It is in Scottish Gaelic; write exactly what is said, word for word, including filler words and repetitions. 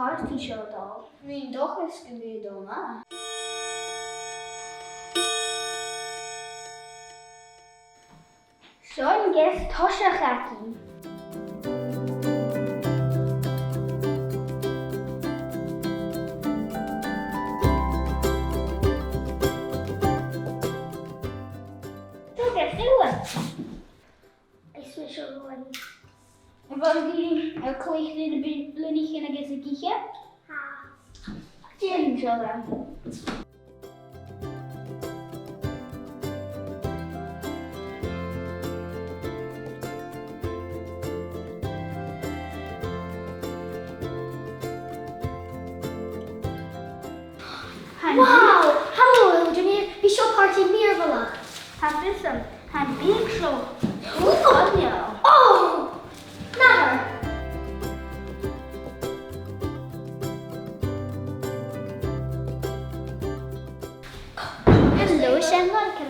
Party seo dol. Bha mi an dòchas gum biodh e dol math. Seo an geas toiseach againn. Tha geas uile. Is mise Ruan. Am faod sinn a' cluich ri na bi-, bliadhnaichean agus ag ithe? Tha. Dèan seo leam. Wow! Halò, a Ghillian. Bidh seo pàrtaidh mìorbhaileach. Tha fios agam, tha am biadh seo uabhasach math. Oh! Nathair! Halò, Sean.